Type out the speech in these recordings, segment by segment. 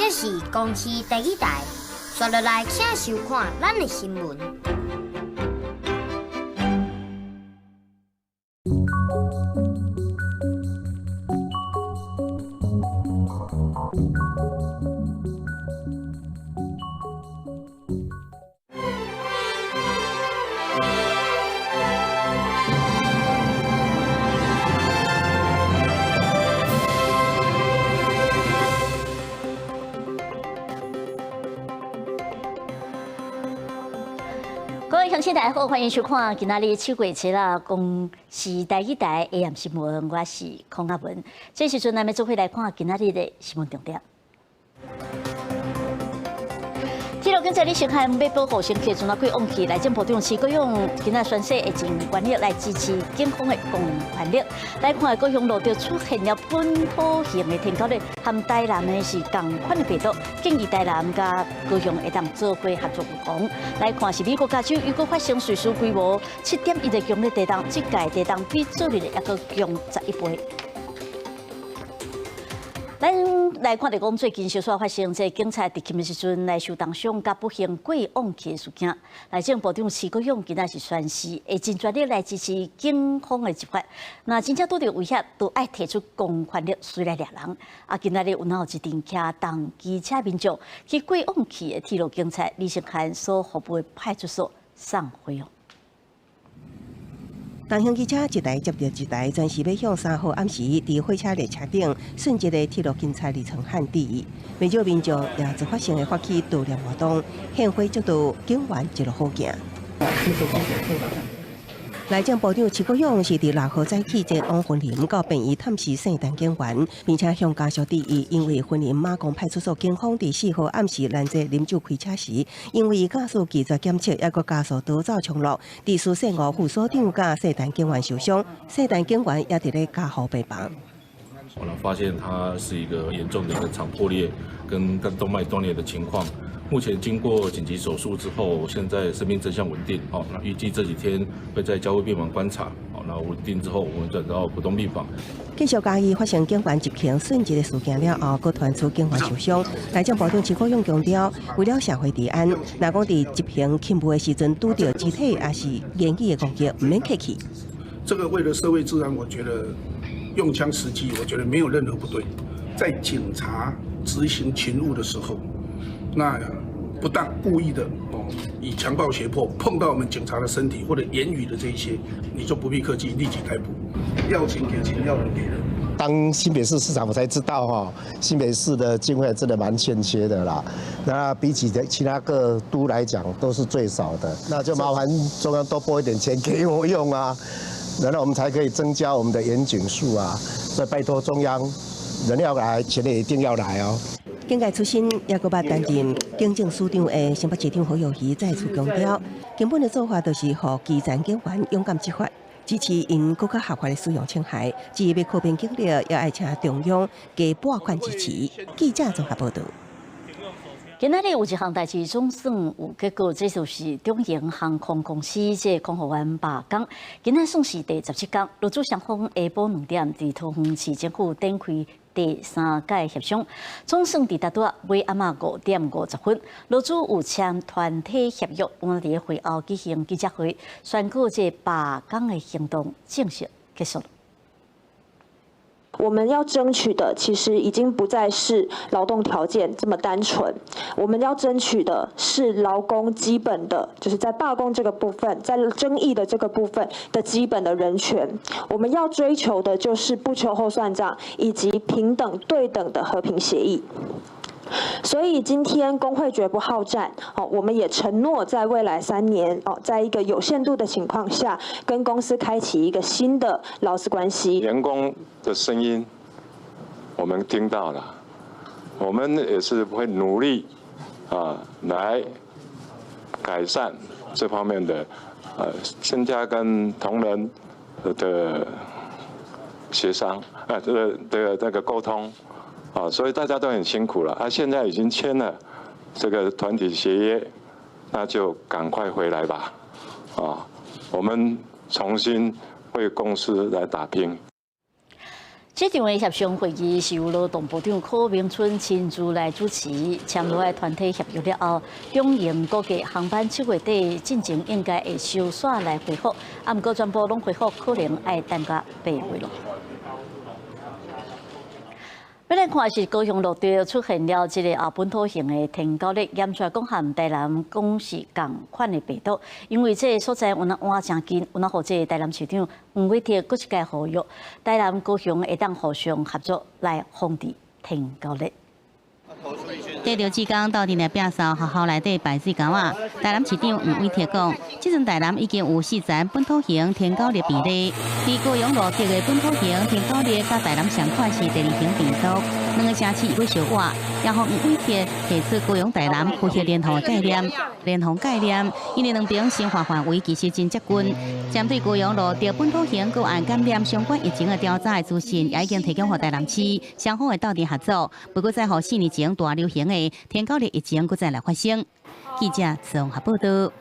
這是公視第一台，紲落來請收看咱的新聞。各位鄉親大家好，歡迎收看今仔日7月7啦，公視台語台 AM 新聞，我是孔阿文。這時陣，咱欲做伙來看今仔日的新聞重點。鐵路警察李承翰欲保護乘客，陣仔過往去，內政部長徐國勇今仔宣誓會盡全力來支持警方的公權力。來看高雄路著出現了本土型的天狗咧，和台南的是仝款的病毒，建議台南佮高雄會當做伙合作預防。來看是美國加州，如果發生瑞士規模7.1的強烈地動，這屆地動比昨日猶閣強11倍。咱來看著講，最近小說發生這警察執勤的時陣來受重傷，佮不幸過往去的事件。內政部長徐國勇今仔是宣誓，會盡全力來支持警方的執法。若真正拄著威脅，都愛提出公權力隨來掠人。啊，今仔日有哪有一陣騎重機車民眾去過往去的鐵路警察李承翰所服務的派出所送花哦。重型機車一台接著一台，專是欲向3號暗時佇火車列車頂殉職的鐵路警察李承翰致意。袂少民眾也自發性的發起悼念活動，獻花祝禱警員一路好行。內政部長徐國勇是佇6號早起前往雲林到病院探視聖誕警員，並且向家屬致意。因為雲林馬公派出所警方佇4號暗時攔截啉酒開車時，因為駕駛拒絕檢測，猶閣加速逃走衝落，致使姓吳副所長佮聖誕警員受傷，聖誕警員也佇咧加護病房。我們發現他是一個嚴重的一個腸破裂跟肝動脈斷裂的情況。目前經過緊急手術之後，現在生命徵象穩定。好，那預計這幾天會在加護病房觀察。好，那穩定之後，我們轉到普通病房。繼續嘉義發生警員執勤殉職的事件了後，閣傳出警員受傷。內政部長徐國勇強調，為了社會治安，若講佇執行勤務的時陣拄著肢體抑是言語的攻擊，毋免客氣。這個為了社會治安，我覺得用槍實擊，我覺得沒有任何不對。在警察執行勤務的時候，那不當故意的哦，以強暴脅迫碰到我們警察的身體或者言語的這一些，你就不必客氣，立即逮捕。要錢給錢，要人給人。當新北市市長，我才知道哈，新北市的經費真的蠻欠缺的啦。那比起其他各都來講，都是最少的。那就麻煩中央多撥一點錢給我用啊，然後我們才可以增加我們的員警數啊。所以拜託中央，人要來，錢也一定要來哦。警界出身，猶閣捌擔任警政署長的新北市長侯友宜再次強調，根本的做法就是予基層警員勇敢執法，支持𪜶閣較合法的使用槍械。至於欲擴編警力，也愛請中央加撥款支持。記者綜合報導。今仔日有一項代誌總算有結果，這就是中榮航空公司這個空服員罷工，今仔算是第17工。勞資雙方下晡2點，佇桃園市政府展開第三屆協商，總算佇拄仔尾暗仔5點50分，勞資有簽團體協約，阮佇會後舉行記者會，宣告這罷工的行動正式結束。我們要爭取的其實已經不再是勞動條件這麼單純，我們要爭取的是勞工基本的，就是在罷工這個部分，在爭議的這個部分的基本的人權。我們要追求的就是不秋後算賬以及平等對等的和平協議。所以今天工會絕不好戰，哦，我們也承諾在未來3年，哦，在一個有限度的情況下，跟公司開啟一個新的勞資關係。員工的聲音，我們聽到了，我們也是會努力啊，來改善這方面的，增加跟同仁的協商，啊，這個這個這個溝通。啊，所以大家都很辛苦了。啊，現在已經簽了這個團體協約，那就趕快回來吧。啊，我們重新為公司來打拼。這場的協商會議是由勞動部長柯銘春親自來主持，簽落來團體協約了後，中榮估計航班7月底進前應該會收煞來恢復，啊，毋過全部攏恢復可能愛等到8月咯。欲來看是高雄蘆竹出現了這个本土型的天狗癘，驗出來講和台南講是仝款的病毒，因為這个所在有若倚誠近，有若予這个台南市長黃偉哲閣一擺呼籲，台南高雄會當互相合作來防治天狗癘。綴著志工鬥陣來摒掃學校內底排水溝仔，台南市長黃偉哲講，這陣台南已經有4宗本土型天狗癘病例，佇高雄蘆竹的本土型天狗癘佮台南相款是第二型病毒，兩个城市又相倚，也予黃偉哲提出高雄台南區域聯防的概念。聯防概念，因為兩邊生活範圍其實真接近。針對高雄蘆竹本土型個案感染相關疫情的調查的資訊，也已經提供予台南市，雙方會鬥陣合作，不過再予4年前大流行的天狗癘疫情閣再來發生。記者綜合報道。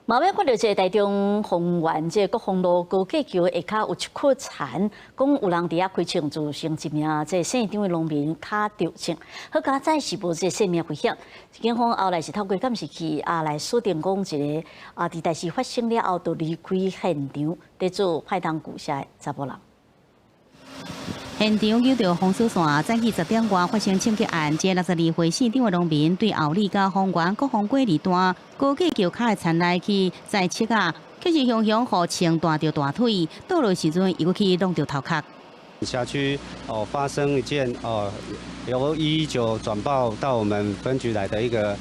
嘛欲看著這个台中豐原這个國防路高架橋下跤有一窟田，講有人佇遐開槍造成一名這个姓張的農民跤著槍，好佳哉是無這个性命危險。警方後來是透過監視器來鎖定講一个佇代誌發生了後就離開現場，佇做歹東舊事的查埔人。現場揪著封鎖線，早起10點外發生槍擊案，這62歲姓張的農民對后里佮豐原國防街二段高架橋跤的田內去栽粟仔，卻是雄雄予槍彈著大腿，倒落時陣又閣去挵著頭殼。轄區發生一件由119轉報到我們分局來的一個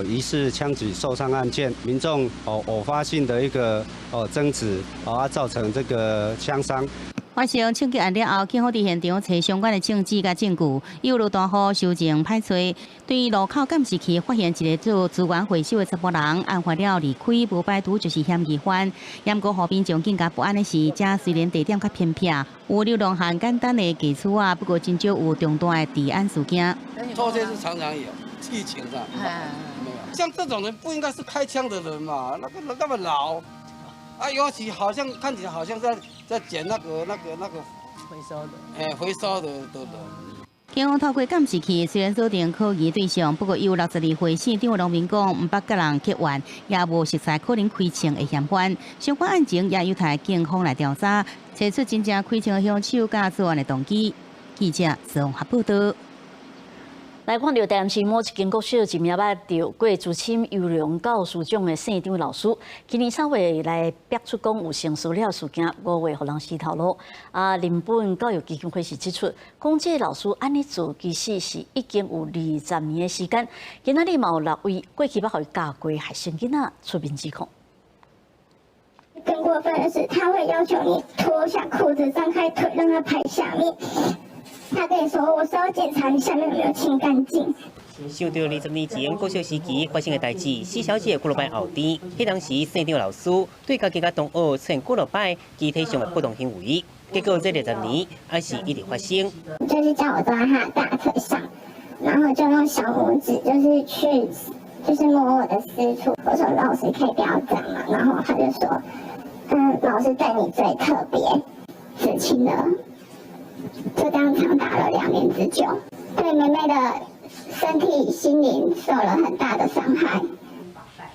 疑似槍擊受傷案件，民眾偶發性的一個爭執，造成這個槍傷。發生槍擊案了後，警方佇現場揣相關的槍支佮證據，又落大雨搜證歹揣，對路口監視器發現一個做資源回收的查埔人，案發了離開無排除就是嫌疑犯。毋過予民眾更加不安的是，遮雖然地點較偏僻，有流浪漢簡單的地厝仔，不過真少有重大的治安事件。偷竊是常常有，疫情上沒有。像這種人不應該是開槍的人嘛？那個那麼老，尤其好像看起來好像在撿那個回收的，回收的人。警方透過監視器雖然鎖定可疑對象，不過有62歲姓張的農民講，毋捌佮人結怨，也無熟似可能開槍的嫌犯。相關案情也有待警方來調查，揣出真正開槍的兇手佮作案的動機。記者綜合報道。來看著台南市某一間國小一名捌著過資深優良教師獎的姓張老師，今年3月來爆出講有性騷擾事件，5月予人辭頭路。人本教育基金會是指出，講這个老師按呢做，其實是已經有20年的時間。今仔日嘛有6位過去捌予伊教過學生囡仔出面指控。更過分的是，他會要求你脫下褲子，張開腿，讓他拍下面。他跟你說：“我是要檢查你下面有沒有清乾淨。” 想著20年前國小時期發生的代誌，施小姐幾落擺後甜，彼當時姓張老師對家己佮同學出現幾落擺肢體上的不當行為，結果這20年還是一直發生。就是叫我坐在他的大腿上，然後就用小拇指，就是去，就是摸我的私處。我說老師可以不要這樣嗎？然後他就說：嗯，老師對你最特別，刺青了。就這樣長達了2年之久，對妹妹的身體、心靈受了很大的傷害。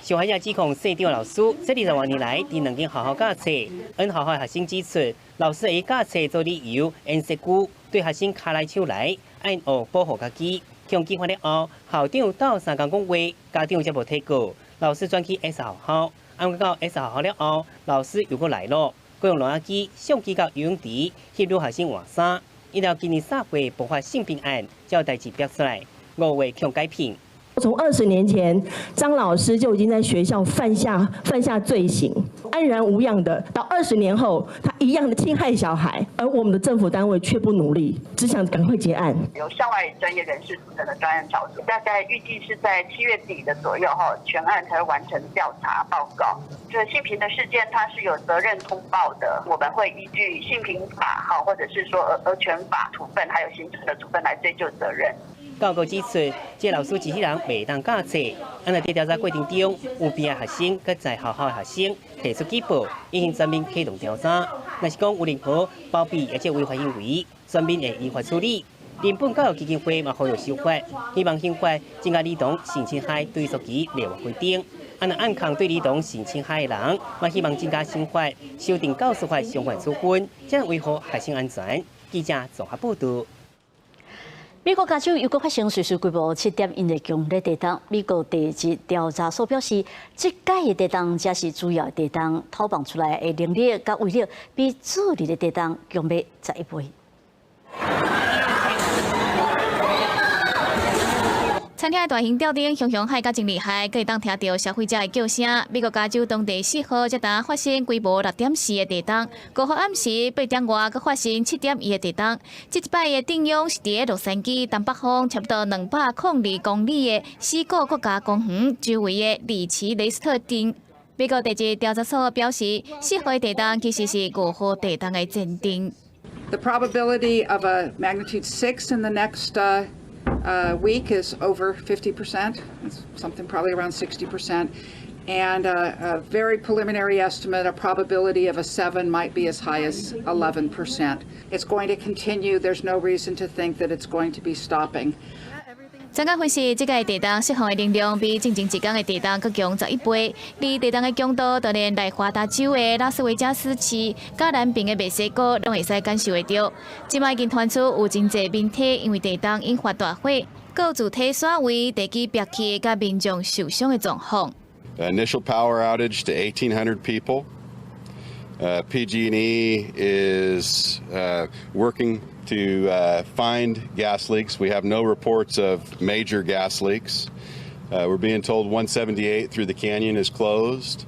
受害者指控姓張老師，這20多年來，佇兩間學校教冊，𪜶學校學生指出，老師以教冊做理由，演說句對學生跤來手來，愛學保護家己。向警方了後，校長鬥相共講話，家長才無提告。老師轉去 S 學校，按到 S 學校了後，老師又閣來囉，閣用錄影機、相機佮游泳池翕女學生換衫。一直今年3月爆發性平案，才有代誌爆出來，5月強解聘。從20年前，張老師就已經在學校犯下罪行，安然無恙的。到20年後，他一樣的侵害小孩，而我們的政府單位卻不努力，只想趕快結案。由校外專業人士組成的專案小組，大概預計是在7月底的左右，哈，全案才會完成調查報告。這性平的事件，它是有責任通報的，我們會依據性平法，哈，或者是說兒權法處分，還有行政的處分來追究責任。教育局指出，這老師一世人袂當教冊。啊，若佇調查過程中，有邊仔學生佮在學校的學生提出舉報，已經全面啟動調查。若是講有任何包庇抑者違法行為，全面會依法處理。人本教育基金會嘛呼籲修法，希望刑法增加兒童性侵害追訴期例外規定。啊，若暗控對兒童性侵害的人，嘛希望增加刑法，修訂教師法相關處分，才能維護學生安全。記者綜合報導。美國加州又閣發生瑞士規模7.1的強烈地動。美國地質調查所表示，這擺的地動才是主要地動，土放出來的能力佮威力比主力的地動強欲11倍。餐廳的大型吊燈熊熊響甲真厲害，閣會當聽著消費者的叫聲。美國加州當地4號才剛發生規模6.4的地動，5號暗時8點外閣發生7.1的地動。這一擺的震央是佇洛杉磯東北方差不多202公里的西谷國家公園周圍的里奇雷斯特鎮。美國地質調查所表示，4號的地動其實是5號地動的前震。 The probability of a magnitude 6 in the next week is over 50%. It's something probably around 60%. And a very preliminary estimate, a probability of a 7 might be as high as 11%. It's going to continue. There's no reason to think that it's going to be stopping. 專家分析，這個地動釋放的能量比進前一工的地動閣強11倍，而地動的強度，就連內華達州的拉斯維加斯市、佮南爿的墨西哥，攏會使感受會著。這擺已經傳出有真濟民宅因為地動引發大火，閣有柱體徙位、地基煏去，佮民眾受傷的狀況。 Initial power outage to 1,800 people. PG&E is working to find gas leaks. We have no reports of major gas leaks. We're being told 178 through the canyon is closed,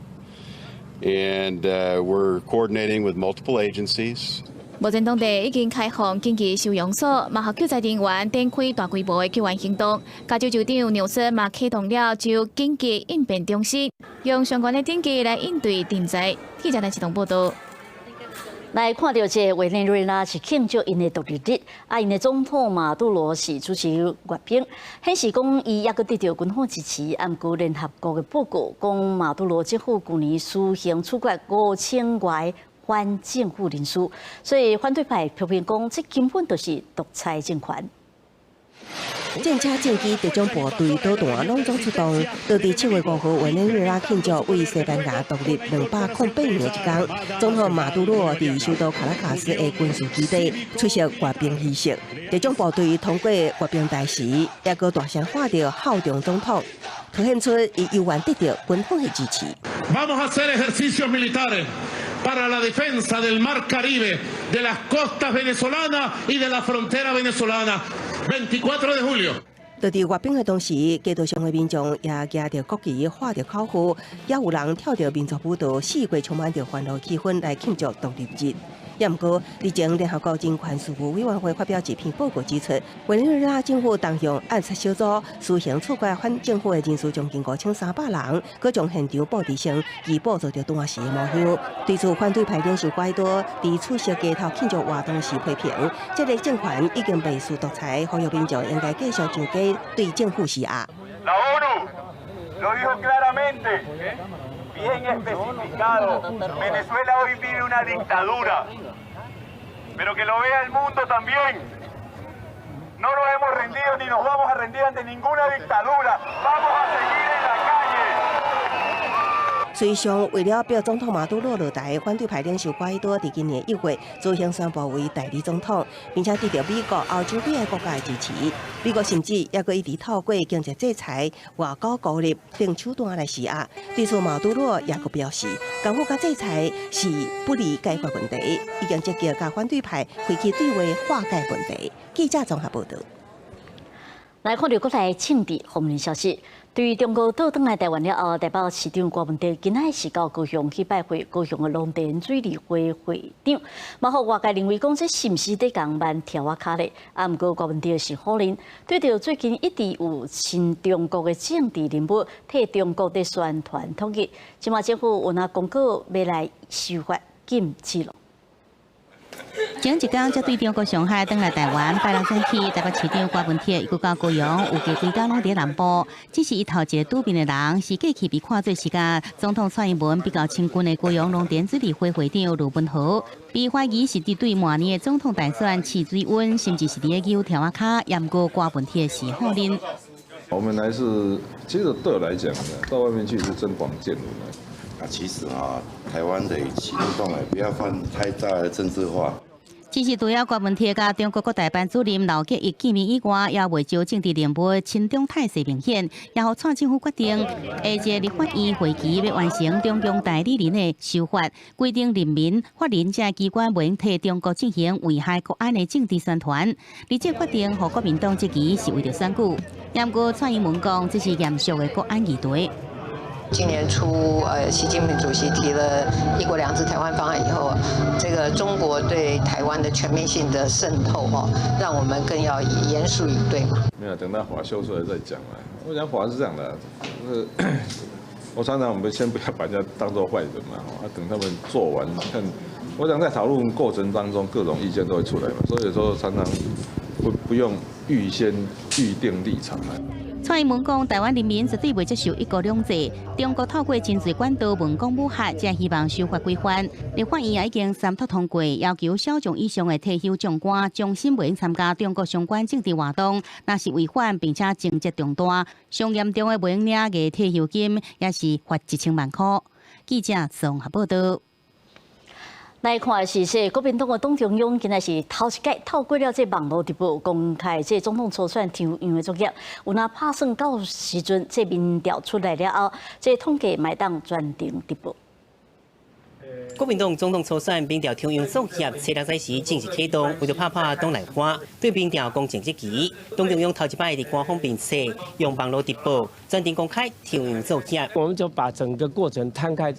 and we're coordinating with multiple agencies. 目前當地已經開放緊急收容所，嘛予救災人員展開大規模的救援行動。加州州長紐森嘛啟動了州緊急應變中心，用相關的等級來應對震災。記者陳啟東報導。來看著這個委內瑞拉是慶祝𪜶的獨立日，啊，𪜶的總統馬杜羅是主持閱兵，顯示講伊猶閣得著軍方支持。啊，毋過聯合國的報告講，馬杜羅政府舊年私刑處決5000外反政府人士，所以反對派批評講，這根本就是獨裁政權。戰車、戰機、特種部隊、導彈攏總出動。當地7月5號，委內瑞拉慶祝為西班牙獨立208年的一天，總統馬杜羅佇首都卡拉卡斯的軍事基地出席閱兵儀式。特種部隊通過閱兵台時，猶閣大聲喊著效忠總統，凸顯出伊猶原得著軍方的支持。 Vamos a hacer ejercicios militares para la defensa del Mar Caribe, de las costas venezolanas y de la frontera venezolana. 24 de julio。就佇閱兵的同時，街道上的民眾也舉著國旗、喊著口號，也有人跳著民族舞蹈，四界充滿著歡樂氣氛來慶祝獨立日。也毋過，日前聯合國人權事務委員會發表一篇報告指出，委內瑞拉政府動用暗殺小組私刑處決反政府的人士將近5300人，閣將現場布置成機堡做著彈時的模樣。對此，反對派領袖瓜伊多佇出席街頭慶祝活動時批評，這个政權已經袂輸獨裁，呼籲民眾應該繼續上街對政府施壓。 La ONU lo dijo claramente, bien especificado. Venezuela hoy vive una dictadura, pero que lo vea el mundo también. No nos hemos rendido ni nos vamos a rendir ante ninguna dictadura. Vamos a seguir en la calle. 隨上為了逼總統馬杜羅落台，反對派領袖瓜伊多佇今年1月自行宣布為代理總統，並且得著美國、歐洲幾个國家的支持。美國甚至猶閣一直透過經濟制裁、外交孤立等手段來施壓。對此，馬杜羅也閣表示，干預佮制裁是不利解決問題，已經積極佮反對派開啟對話化解問題。記者綜合報導。來看著國內政治方面消息，對於中國倒轉來台灣了後，台北市長柯文哲今仔是到高雄去拜會高雄的農田水利會會長，嘛予外界認為講這是毋是佇共挽柱仔跤咧？啊，毋過柯文哲是否認，對著最近一直有親中國的政治人物替中國佇宣傳統一，這馬政府有若公告欲來修法禁止咯。前一工才對中國上海轉來台灣，拜六早起台北市長柯文哲又到高雄，有計規工攏佇南部。只是伊頭一个拄面的人，是過去被看做是佮總統蔡英文比較親近的高雄農田水利會會長呂文豪，被懷疑是佇對明年的總統大選試水溫，甚至是佇咧搝柱仔跤，毋過柯文哲是否認。我們來是，其實對我來講，到外面去是增廣見聞。啊，其實啊，台灣的行動誒，不要放太大的政治化。只是除了柯文哲佮中國國台辦主任劉結一見面以外，也袂少政治人物親中態勢明顯，也予蔡政府決定下一个立法院會期欲完成中共代理人的修法，規定人民、法人這機關袂用替中國進行危害國安的政治宣傳。而這個決定，予國民黨質疑是為著選舉。毋過蔡英文講，這是嚴肅的國安議題。今年初，習近平主席提了一國兩制台灣方案以後，這個中國對台灣的全面性的滲透，哦，讓我們更要嚴肅以對嘛。沒有，等到法修出來再講啦。我講法是這樣的，是我常常我們先不要把人家當做壞人嘛，啊，等他們做完，看，我想在討論過程當中各種意見都會出來嘛，所以說常常不用預先預定立場來。蔡英文講，台灣人民絕對袂接受一國兩制。中國透過真濟管道文攻武嚇，才希望修法規範。立法院也已經三讀通過，要求少將以上的退休將官終身袂參加中國相關政治活動，若是違反並且情節重大，上嚴重的袂用領額退休金，也是罰1000萬箍。記者綜合報道。來看是這國民黨的黨中央，今仔是頭一擺透過了這網路直播公開這總統初選抽樣的作業，有若拍算到時陣，這民調出來了後，這統計嘛會當全程直播。國民黨總統初選民調抽樣作業，初六早時正式啟動，為著拍破黨內關，對民調公正質疑，黨中央頭一擺佇官方面冊用網路直播全程公開抽樣作業。我們就把整個過程攤開。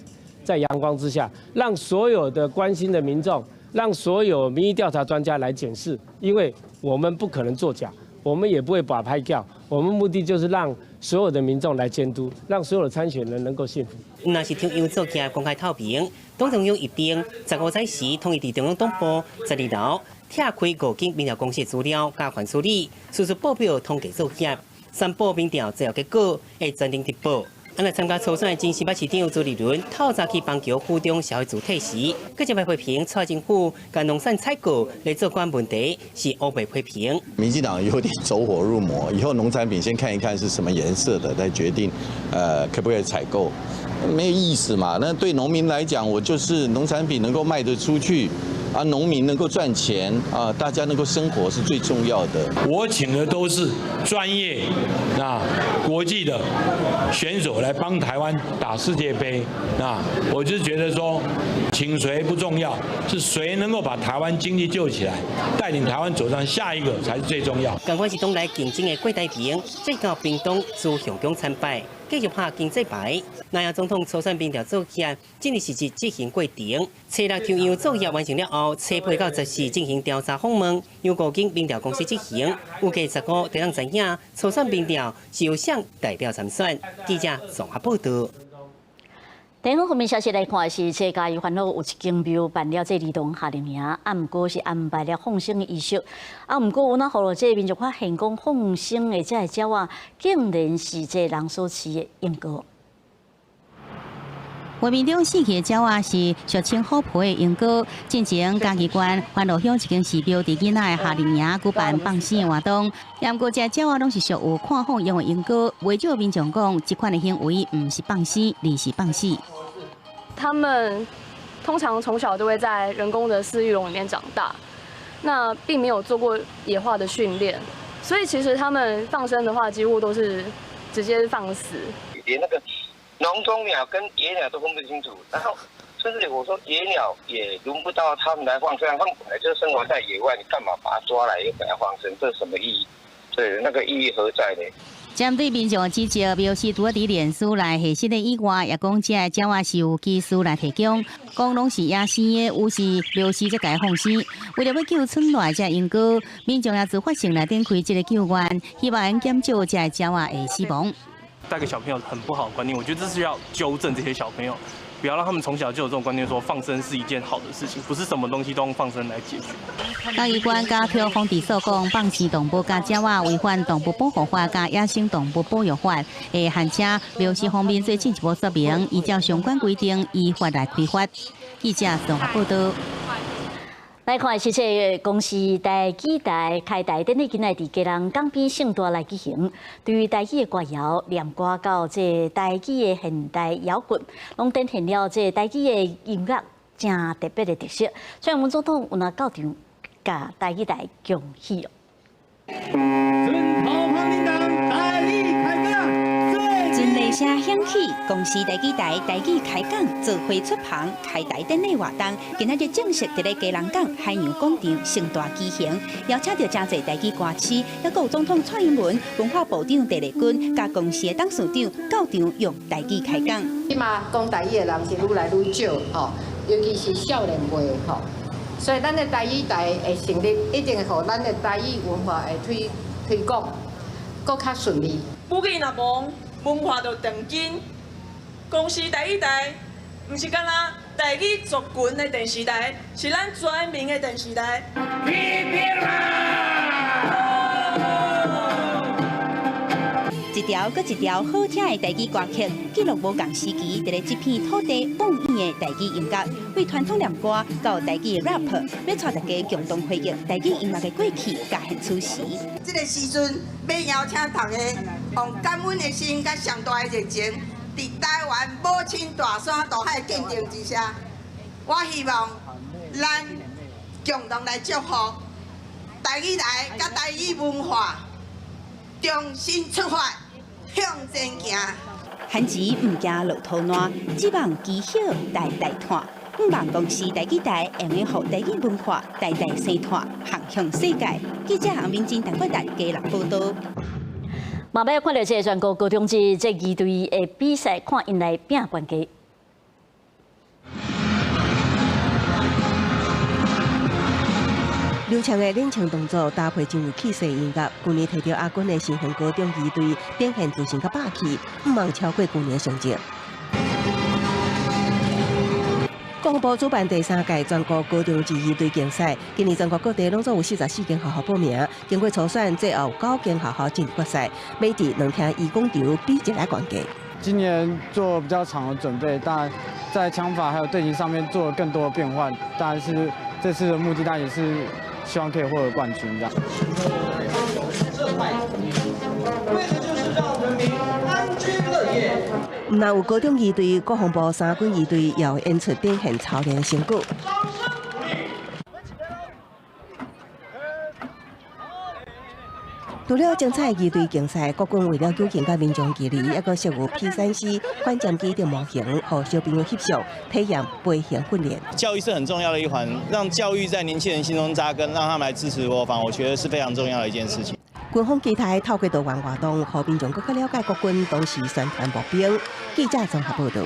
在陽光之下，讓所有的關心的民眾，讓所有民意調查專家來檢視，因為我們不可能作假，我們也不會把拍掉，我們目的就是讓所有的民眾來監督，讓所有的參選人能夠信服。若是抽樣作業公開透明，黨中央一定15早時統一佇中央黨部12樓，拆開五間民調公司資料加權處理，事實報表統計作業，宣布民調最後結果會全程直播。啊！來參加初選的前新北市長朱立倫，透早去板橋府中社會主體時，閣一擺批評蔡政府共農產採購來做關問題是烏白批評。民進黨有點走火入魔，以後農產品先看一看是什麼顏色的，再決定，可不可以採購，沒有意思嘛。那對農民來講，我就是農產品能夠賣得出去，啊，農民能夠賺錢，啊，大家能夠生活是最重要的。我請的都是專業、啊，國際的選手來幫台灣打世界盃，啊，我就覺得說，請誰不重要，是誰能夠把台灣經濟救起來，帶領台灣走上下一個才是最重要。仝款是黨內競爭的郭台銘，這到屏東朱雄強參拜，繼續拍經濟牌。南亞總統初選民調作業進入實質執行過程，初六抽樣作業完成了後，初八到14進行調查訪問，由五間民調公司執行。預計15就能知影初選民調是由誰代表參選。記者綜合報道。第二方面消息來看，是這嘉義環路有一間廟辦了這兒童夏令營，啊，毋過是安排了放生的儀式，啊，毋過有哪予這民眾發現講放生的這个鳥仔，竟然是這人所飼的鸚鵡。畫面中死去的鳥仔是俗稱虎皮的鸚鵡。進前嘉義縣番路鄉一間寺廟佇囡仔的夏令營舉辦放生的活動，毋過這鳥仔攏是屬有看放用的鸚鵡。袂少民眾講，這款的行為毋是放生，而是放死。他們通常從小都會在人工的飼育籠裡面長大，那並沒有做過野化的訓練，所以其實他們放生的話，幾乎都是直接放死。連那個籠中鳥跟野鳥都分不清楚，然後甚至我說野鳥也輪不到他們來放生，他們本來就生活在野外，你幹嘛把它抓來又給它放生？這是什麼意義？對，那個意義何在呢？針對民眾的指責，表示除了佇臉書來核實的以外，也講這个鳥仔是有技師來提供，講攏是野生的，有時廟師才共放生。為著欲救賰來這鸚鵡，民眾也自發性來展開這个救援，希望能減少這个鳥仔的死亡。帶給小朋友很不好的觀念，我覺得這是要糾正這些小朋友。不要讓他們從小就有這種觀念，說放生是一件好的事情，不是什麼東西都用放生來解決。嘉義縣家畜防治所講，放生動物佮鳥仔違反動物保護法佮野生動物保育法，會限制糧食方面做進一步說明，依照相關規定依法來開罰。記者綜合報道。來看是這個公視台語台開台典禮，今仔佇基隆港邊盛大來舉行。對於台語的歌謠、念歌到這台語的現代搖滾，攏展現了這台語的音樂誠特別的特色。蔡英文總統有若到場，共台語台恭喜哦。聲響起，公視台語台台語開講，做伙出帆開台典禮活動，今仔日正式佇咧基隆港海洋廣場盛大舉行，邀請著誠濟台語歌星，猶閣有總統蔡英文、文化部長鄭麗君，佮公視的董事長到場用台語開講。這馬講台語的人是愈來愈少，吼，尤其是少年輩，吼，所以咱的台語台的成立，一定會予咱的台語文化的推廣，閣較順利。武器若無，文化就斷根。公視台語台，毋是干焦台語族群的電視台，是咱全民的電視台。一條閣一條好聽的台語歌曲，記錄無仝時期佇咧這片土地蹦演的台語音樂，為傳統念歌到台語 rap，欲帶大家共同回憶台語音樂的過去佮現此時。這個時陣欲邀請大家用感恩的心佮上大的熱情，佇台灣母親大山大海見證之下，我希望咱共同來祝福台語台佮台語文化重新出發。向前行，番子毋驚落土爛，只望祈禱代代傳。毋望公視台語台會用予台語文化代代相傳，行向世界。記者洪明珍、陳國達基隆報導。嘛欲看著這個全國高中職這二隊的比賽，看𪜶來拼懸低。流暢的領唱動作搭配真有氣勢音樂，舊年摕著亞軍的新興高中二隊展現自信佮霸氣，毋望超過舊年成績。國防部主辦第三屆全國高中職二隊競賽，今年全國各地攏總有44間學校報名，經過初選，最後9間學校進入決賽，欲佇兩廳一廣場比一下懸低。今年做比較長的準備，但在槍法還有隊形上面做了更多的變換，但是這次的目的當然也是希望可以獲得冠軍。這樣。毋但有高中二隊，國防部三軍二隊也有演出展現操練成果。除了精彩二隊競賽，國軍為了糾正佮民眾距離，猶閣設有 P3C 反潛機等模型，予小朋友翕相、體驗飛行訓練。教育是很重要的一環，讓教育在年輕人心中扎根，讓他們來支持國防，我覺得是非常重要的一件事情。軍方期待透過多元活動，予民眾閣較了解國軍當時宣傳目標。記者綜合報導。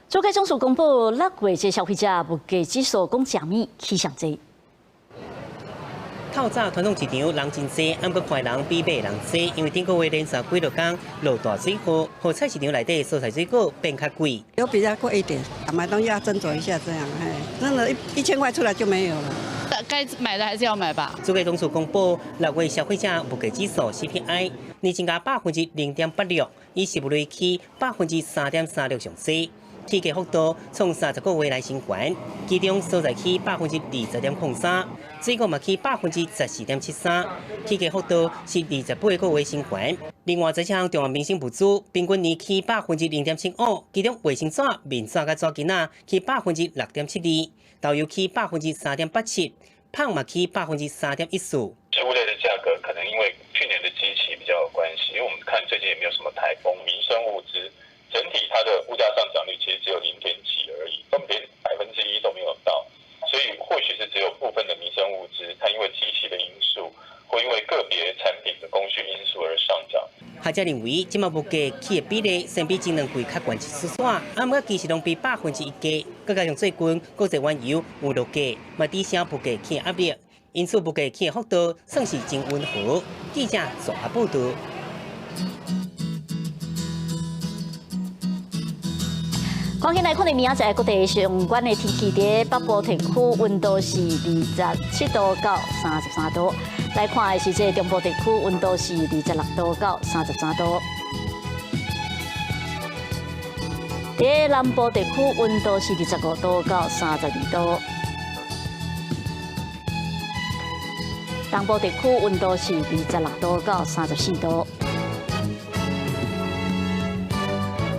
主計總處公布6月這消費者物價指數，講啥物起上濟。透早傳統市場人真濟，毋過看人比買人濟，因為頂個月連續幾落工落大水雨，予菜市場內底蔬菜水果變較貴。有比較貴一點，買東西要斟酌一下，這樣，真的1000塊出來就沒有了。該買的還是要買吧。主計總處公布6月消費者物價指數 CPI 年增加0.86%，以10月起3.36%上升。起價幅度創30個月來新高，其中蔬菜起20.03%，水果嘛起14.73%，起價幅度是28個月新高。另外，這項重要民生物資平均年起0.75%，其中衛生紙、面紙佮紙巾仔起6.72%，豆油起3.87%，麭嘛起3.14%。食物類的價格可能因為去年的基期比較有關係，因為我們看最近也沒有什麼颱風，民生物資。整體它的物價上漲率其實只有0點幾而已，都連1%都沒有到，所以或許是只有部分的民生物資，它因為基期的因素，或因為個別產品的供需因素而上漲。學者認為，這馬物價起的比例相比前兩季較懸一絲絲，啊，毋過其實攏比1%低。閣加上最近國際原油有落價，嘛抵消物價起的壓力，因此物價起的幅度算是真溫和。記者綜合報導。趕緊來看明仔載各地相關的天氣，佇北部地區溫度是27度到33度。來看的是這中部地區溫度是26度到33度。佇南部地區溫度是25度到32度。東部地區溫度是26度到34度。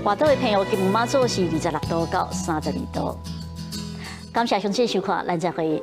外島的朋友，金門馬祖是26度到32度。感謝鄉親收看，咱再會。